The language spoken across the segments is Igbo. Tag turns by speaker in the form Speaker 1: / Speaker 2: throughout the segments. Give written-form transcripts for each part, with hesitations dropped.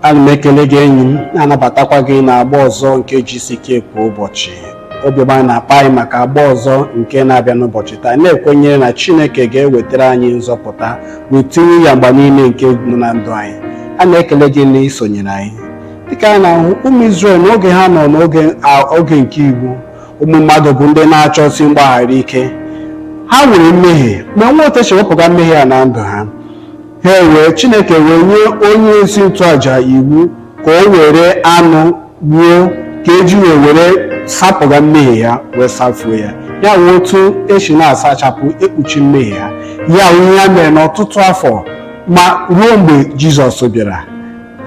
Speaker 1: Ana m ekele gị, enyi m, na-anabatakwa gị n'agba ọzọ nke GCK kwa ụbọchị. Obiọma anyị na-akpa anyị maka agba ọzọ nke na-abịa n'ụbọchị taa, na-ekwenyere na Chineke ga-ewetara anyị nzọpụta wee tinye ya mgbe niile nke nọ na ndụ anyị. A na-ekele gị na isonyere anyị. Dịka anyị na-ahụ ụmụ Izrel n'oge ha nọ n'oge oge nke iwu, ụmụ mmadụ bụ ndị na-achọsi mgbaghara ike. Ha nwere mmehie, ma nwa otu esi wepụga mmehie a na ndụ ha. Ha wee Chineke wee nye onye isi nchụaja iwu ka o were anụ gbuo ka eji wee were sapụga mmehie ya wee safuo ya. Ya wee otu esi na-asachapụ ekpuchi mmehie ha. Ya wụ ihe ya mere n'ọtụtụ afọ, ma ruo mgbe Jizọs bịara.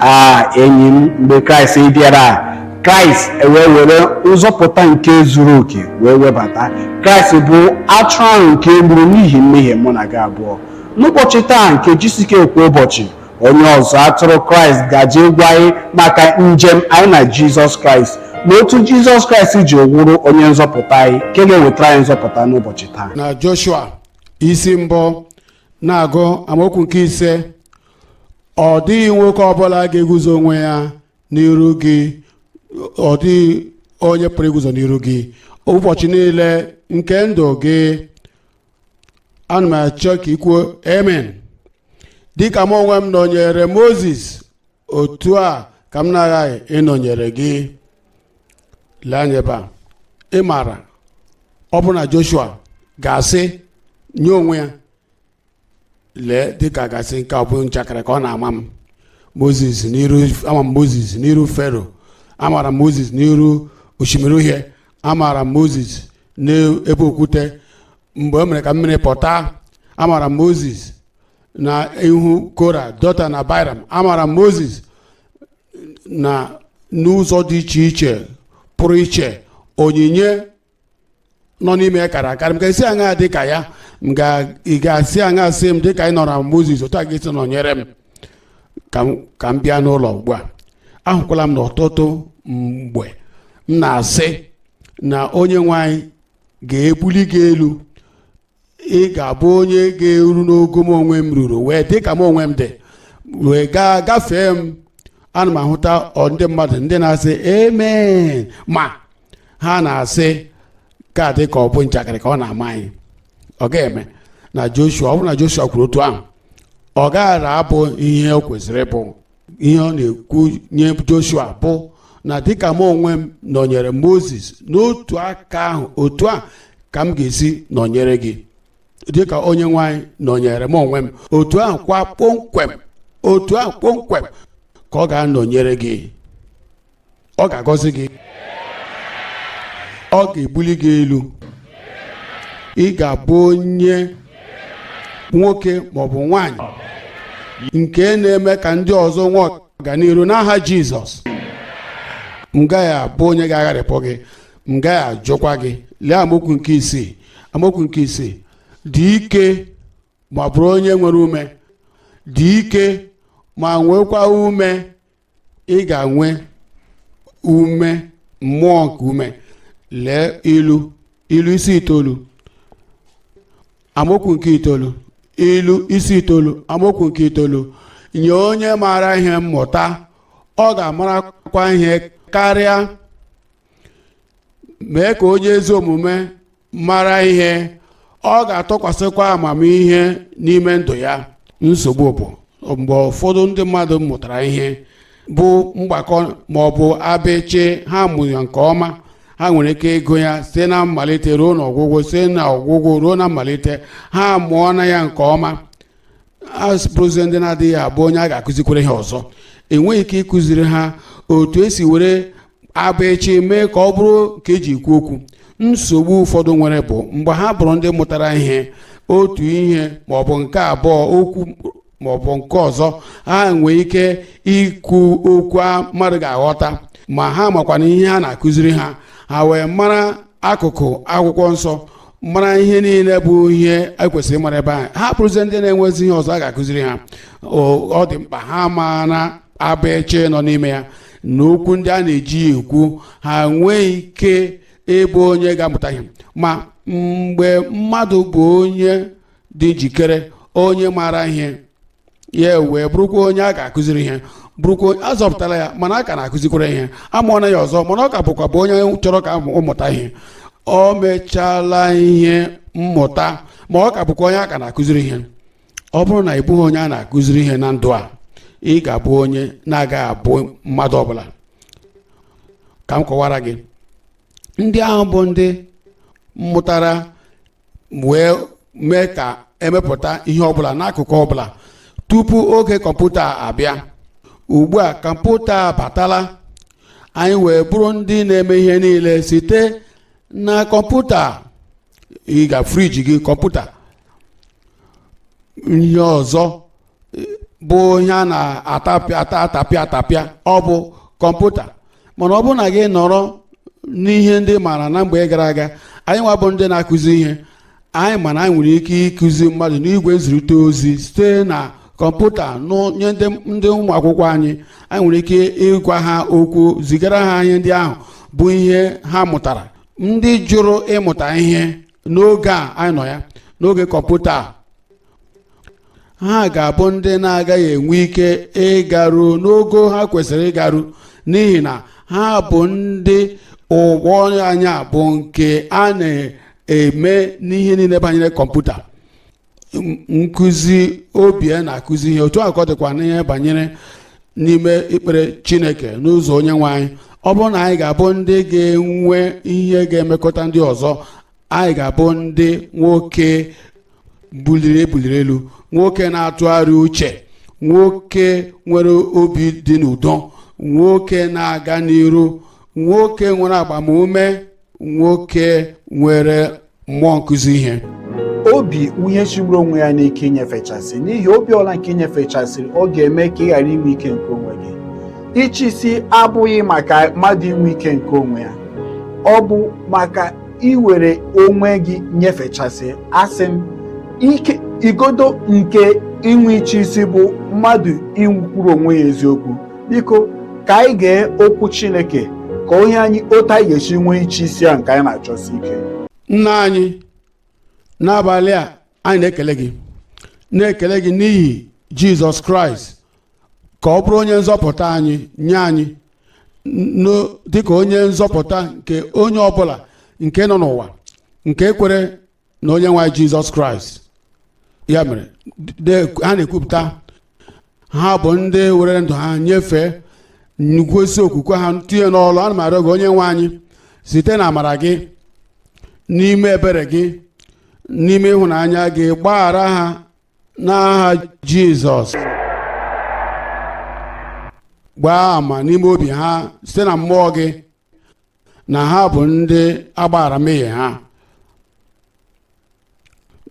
Speaker 1: A enyi m, mgbe Kraịst bịara, Kraịst ewee were nzọpụta nke zuru oke wee webata. Kraịst bụ atụrụ ahụ nke e gburu n'ihi mmehie mụ na gị abụọ. N'ụbọchị taa nke GCK kwa ụbọchị, onye ọzọ atụrụ Kraịst gaje ịgwa anyị maka njem anyị na Jizọs Kraịst na otu Jizọs Kraịst ji wụrụ onye nzọpụta anyị nke ga-ewetara anyị nzọpụta n'ụbọchị taa.
Speaker 2: Na Joshua isi 1 na-agụ amaokwu nke 5, ọ dịghị nwoke ọbụla ga-eguzo onwe ya n'iru gị, ọ dịghị onye pụrụ iguzo n'iru gị ụbọchị niile nke ndụ gị. Ana m achọ ka ị kwuo amen. Dịka m onwe m nọnyere Moses, otu a ka m na-aghaghị ịnọnyere gị. Lee anya ebe a. Ị maara, ọ bụ na Joshua ga-asị nye onwe ya, lee, dịka gasị nke ọ bụ njakịrị ka ọ na-ama m Moses n'iru, ama m Moses n'iru Fero, amara m Moses n'iru osimiri uhie, amara m Moses n'ebe okwute mgbe o mere ka mmiri pụta, amara m Moses na ihu Kora, Dọtan na Abiram, amara m Moses na n'ụzọ dị iche iche pụrụ iche, onyinye nọ n'ime ya kara akarị. M ga-esi aṅa dị ka ya? Ị ga-asị aṅa sị m, dịka ị nọrọ na Moses, otu a ga-esi nọnyere m? Ka m bịa n'ụlọ ugbu a. Ahụkwala m n'ọtụtụ mgbe m na-asị na onye nwe anyị ga-ebuli gị elu, ị ga-abụ onye ga-eru n'ogo m onwe m ruru, wee dị ka m onwe m dị, wee gaa gafee m. Ana m ahụta ndị mmadụ ndị na-asị amen, ma ha na-asị ka dị ka ọ bụ njakịrị ka ọ na-ama anyị. Ọ ga-eme na Joshua, ọ bụrụ na Joshua kwuru otu ahụ, ọ gaghara abụ ihe o kwesịrị ịbụ. Ihe ọ na-ekwu nye Joshua bụ na dịka m onwe m nọnyere Moses, n'otu aka ahụ, otu a ka m ga-esi nọnyere gị. Dịka onye nwe anyị nọnyere m onwe m, otu ahụ kwa kpọmkwem, otu ahụ kpọmkwem ka ọ ga-anọnyere gị. Ọ ga-agọzi gị, ọ ga-ebuli gị elu. Ị ga-abụ onye nwoke maọbụ nwanyị nke na-eme ka ndị ọzọ nwee ọganihu n'aha Jizọs. M gaghị abụ onye ga-agharịpụ gị, m gaghị ajụkwa gị. Lee amaokwu nke 6, amaokwu nke 6: dị ike ma bụrụ onye nwere ume, dị ike ma nwekwa ume. Ị ga-enwe ume, mmụọ nke ume. Lee Ilu, Ilu isi 9, amaokwu nke 9. Ilu isi 9, amaokwu nke 9: nye onye maara ihe mmụta, ọ ga-amarakwa ihe karịa. Mee ka onye ezi omume mara ihe, ọ ga-atụkwasịkwa amamihe n'ime ndụ ya. Nsogbu bụ mgbe ụfọdụ ndị mmadụ mụtara ihe bụ mgbakọ ma ọ bụ abịchị, ha mụ ya nke ọma, ha nwere ike ịgụ ya site na mmalite ruo n'ọgwụgwụ, site na ọgwụgwụ ruo na mmalite. Ha mụọ na ya nke ọma, a bụrụzie ndị na-adịghị abụ onye a ga-akụzikwere ha ọzọ. Enweghị ike ịkụziri ha otu esi were abịchị mee ka ọ bụrụ nke eji ekwu okwu. Nsogbu ụfọdụ nwere bụ mgbe ha bụrụ ndị mụtara ihe, otu ihe maọbụ nke abụọ, okwu maọbụ nke ọzọ, ha nwee ike ikwu okwu mmadụ ga-aghọta, ma ha makwana ihe ha na-akụziri ha. Ha wee mara akụkụ akwụkwọ nsọ, mara ihe niile bụ ihe ekwesịrị ịmara ebe ahụ. Ha bụrụzie ndị na-enwezi ihe ọzọ a ga-akụziri ha. Ọ dị mkpa ha mara abịchị nọ n'ime ya na okwu ndị a na-eji ekwu. Ha nwee ike ịbụ onye ga-amụta ihe. Ma mgbe mmadụ bụ onye dị njikere, onye maara ihe, ya wee bụrụkwa onye a ga-akụziri ihe, Bụrụkwa a zọpụtara ya, mana a ka na-akụzikwara ihe. Amụọna ya ọzọ, mana ọ ka bụkwa bụ onye chọrọ ka ọ mụta ihe. O mechaala ihe mmụta, ma ọ ka bụkwa onye a ka na-akụziri ihe. Ọ bụrụ na ị bụghị onye a na-akụziri ihe na ndụ a, ị ga-abụ onye na-agaghị abụ mmadụ ọbụla. Ka m kọwara gị, ndị ahụ bụ ndị mụtara wee mee ka emepụta ihe ọbụla n'akụkụ ọbụla tupu oge kọmputa abịa. Ugbu a kọmputa abatala, anyị wee bụrụ ndị na-eme ihe niile site na kọmputa. Ị ga fridge gị, kọmputa. Ihe ọzọ bụ ihe a na-atapịa ata atapịa atapịa, ọ bụ kọmputa. Mana ọ bụrụ na gị nọrọ n'ihe ndị maara na mgbe gara aga, anyị nwa bụ ndị na-akụzi ihe, anyị ma na anyị nwere ike ịkụzi mmadụ n'igwe nzirịta ozi site na kọmputa nye ndị ụmụ akwụkwọ anyị. Anyị nwere ike ịgwa ha okwu, zigara ha ihe ndị ahụ bụ ihe ha mụtara. Ndị jụrụ ịmụta ihe n'oge a anyị nọ ya, n'oge kọmputa a, ha ga-abụ ndị na-agaghị enwe ike ịgaru n'ogo ha kwesịrị ịgaru, n'ihi na ha bụ ndị ụgbọ anya bụ nke a na-eme n'ihe niile banyere kọmputa. Nkụzi obi a na-akụzi ihe, otu a ka ọ dịkwa n'ihe banyere n'ime ikpere Chineke n'ụzọ Onye nwe anyị. Ọ bụrụ na anyị ga-abụ ndị ga-enwe ihe ga-emekọta ndị ọzọ, anyị ga-abụ ndị nwoke buliri ebuliri elu, nwoke na-atụgharị uche, nwoke nwere obi dị n'udo, nwoke na-aga n'iru, nwoke nwere agbamume, nwoke nwere mmụọ nkụzi ihe.
Speaker 1: Obi ihe sigburu onwe ya n'ike inyefechasị, n'ihi obi ọla nke inyefechasịrị, ọ ga-eme ka ị ghara inwe ike nke onwe gị. Ịchịisi abụghị maka mmadụ inwe ike nke onwe ya, ọ bụ maka iwere onwe gị nyefechasị. Asị m, ike igodo nke inwe ịchịisi bụ mmadụ ikwuru onwe ya eziokwu. Biko, ka anyị gee okwu Chineke ka onye anyị otu anyị ga-esi nwee ịchịisi a nke anyị na-achọsi ike.
Speaker 2: Nna anyị, n'abalị a anyị na-ekele gị, na-ekele gị n'ihi Jizọs Kraịst, ka ọ bụrụ onye nzọpụta anyị nye anyị, dịka onye nzọpụta nke onye ọbụla nke nọ n'ụwa nke kwere na Onye nwe anyị Jizọs Kraịst. Ya mere ha na-ekwupụta ha bụ ndị were ndụ ha nyefee, gosi okwukwe ha, tinye n'ọlụ. Ana m arịọ gị, Onye nwe anyị, site na amara gị, n'ime ebere gị, n'ime ịhụnanya gị, gbaghara ha n'aha Jizọs. Gbaa ama n'ime obi ha site na mmụọ gị na ha bụ ndị agbaghara mmehie ha.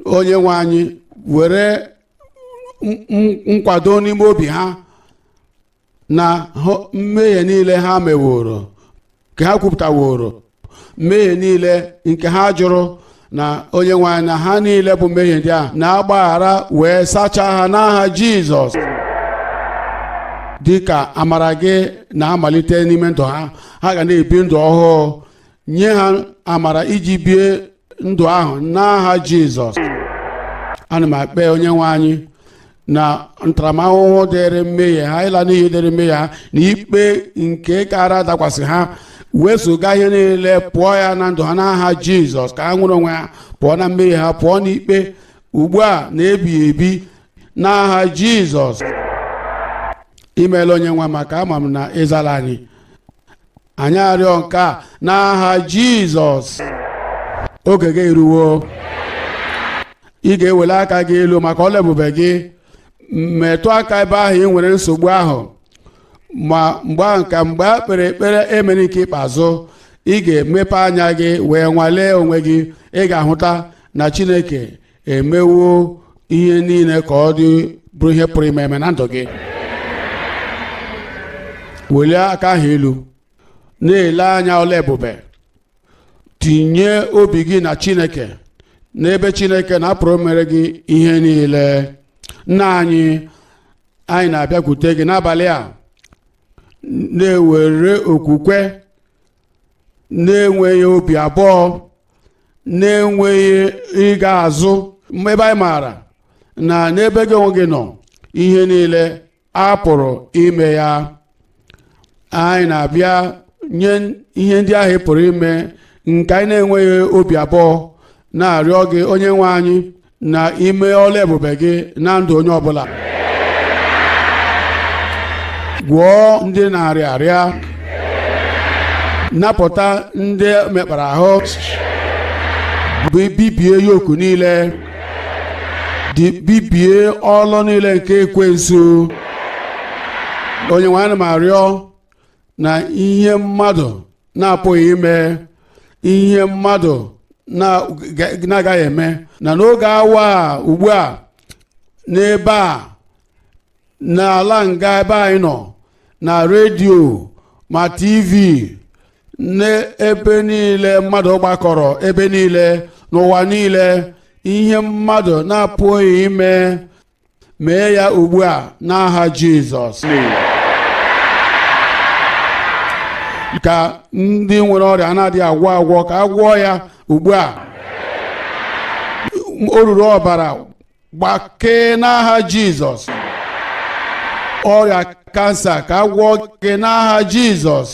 Speaker 2: Onye nwe anyị, were nkwado n'ime obi ha na mmehie niile ha meworo, nke ha kwupụtaworo, mmehie niile nke ha jụrụ na Onye nwe anyị, na ha niile bụ mmehie ndị a na-agbaghara wee sachaa ha n'aha Jizọs. Dị ka amara gị na-amalite n'ime ndụ ha, ha ga na-ebi ndụ ọhụụ. Nye ha amara iji bie ndụ ahụ n'aha Jizọs. Ana m akpe Onye nwe anyị na ntaramahụhụ dịrị mmehie ha, ịla n'iyi dịrị mmehie ha, na ikpe nke kara dakwasị ha, wezụga ihe niile pụọ ya na ndụ ha n'aha Jizọs, ka ha nwere onwe ha pụọ na mmehie ha, pụọ n'ikpe, ugbu a na ebighị ebi, n'aha Jizọs. Imeela, Onye nwe, maka ama m na ịzala anyị. Anyị arịọ nke a n'aha Jizọs. Oge gị eruwo. Ị ga-ewele aka gị elu maka ọla ebube gị, metụ aka ebe ahụ ị nwere nsogbu ahụ. Ma mgbe ahụ, ka mgbe a kpere ekpere emere nke ikpeazụ, ị ga-emepe anya gị wee nwalee onwe gị. Ị ga-ahụta na Chineke emewo ihe niile ka ọ dị bụrụ ihe pụrụ ime eme na ndụ gị. Welie aka ahụ elu, na-ele anya ọla ebube. Tinye obi gị na Chineke, n'ebe Chineke na-apụrụ mere gị ihe niile. Nna anyị, anyị na-abịakwute gị n'abalị a, na-ewere okwukwe, na-enweghị obi abụọ, na-enweghị ịga azụ, ebe anyị maara na n'ebe gị onwe gị nọ, ihe niile A pụrụ ime ya. Anyị na-abịa nye ihe ndị ahụ ị pụrụ ime nke anyị na-enweghị obi abụọ, na-arịọ gị, onye nwe anyị, na ime ọla ebube gị na ndụ onye ọbụla. Gwọọ ndị na-arịa arịa, napụta ndị mekpara ahụ, bibie yoku niile, bibie ọlụ niile nke ekwensu. Onye nwe, ana m arịọ na ihe mmadụ na-apụghị ime, ihe mmadụ na-agaghị eme, na n'oge awa a ugbu a, n'ebe a, n'ala nga ebe anyị nọ, na redio ma TV, n'ebe niile mmadụ gbakọrọ, ebe niile n'ụwa niile, ihe mmadụ na-apụghị ime, mee ya ugbu a n'aha Jizọs. Ka ndị nwere ọrịa na-adịghị agwọ agwọ, ka a gwọọ ya ugbu a. Oruru ọbara, gbakee n'aha Jizọs. Ọrịa kansa, ka a gwọọ gị n'aha Jizọs.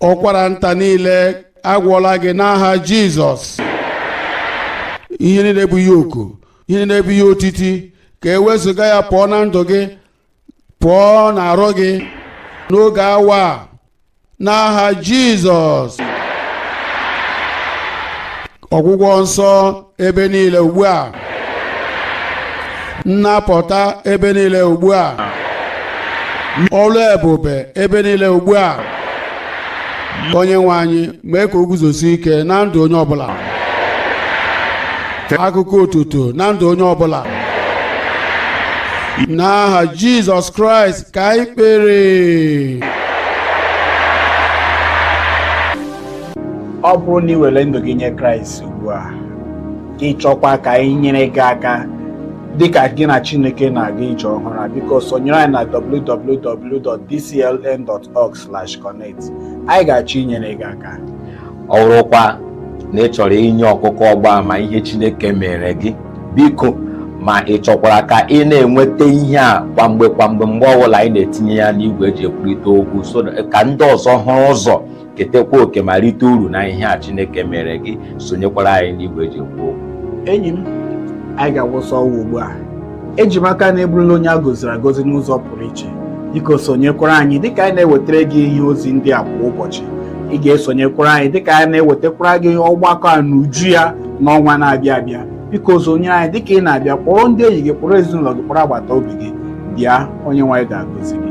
Speaker 2: Ụkwara nta niile, agwọla gị n'aha Jizọs. Ihe niile bụ ihe oku, ihe niile bụ ihe otiti, ka e wezụga ya pụọ na ndụ gị, pụọ n'arụ gị n'oge awa a n'aha Jizọs. Ọgwụgwọ nsọ ebe niile ugbu a, nnapụta ebe niile ugbu a, ọlụ ebube ebe niile ugbu a. Onye nwe anyị, mee ka o guzosi ike na ndụ onye ọbụla, akụkọ otuto na ndụ onye ọbụla, n'aha Jizọs Kraịst ka anyị kpere.
Speaker 1: Ọ bụrụ na ị were ndụ gị nye Kraịst ugbu a, ị chọkwa ka anyị nyere gị aka dịka gị na Chineke na-aga ije ọhụrụ a, biko sonyere anyị na www.dcln.org/connect. Anyị ga-achọ inyere gị aka.
Speaker 3: Ọ bụrụkwa na ị chọrọ inye ọkụkọ ọgba ama ihe Chineke mere gị, biko, ma ị chọkwara ka ị na-enweta ihe a kwamgbe kwamgbe, mgbe ọbụla anyị na-etinye ya n'igwe eji ekwurịta okwu, so ka ndị ọzọ hụrụ ụzọ ketekwa oke ma rite uru na ihe a Chineke mere gị, sonyekwara anyị n'igwe eji ekwu okwu.
Speaker 1: Enyi m, anyị ga-awụsa ọwa ugbu a. Eji m aka na ị bụrụla onye a gọziri agọzi n'ụzọ pụrụ iche. Biko sonyekwara anyị dịka anyị na-ewetara gị ihe ozi ndị a kwa ụbọchị. Ị ga-esonyekwara anyị dịka anyị na-ewetakwara gị ọgbakọ a n'uju ya n'ọnwa na-abịa abịa. Biko sonyere anyị dịka ị na-abịa. Kpọrọ ndị enyi gị, kpọrọ ezinụlọ gị, kpọrọ agbata obi gị bịa. Onye nwe anyị ga-agọzi gị.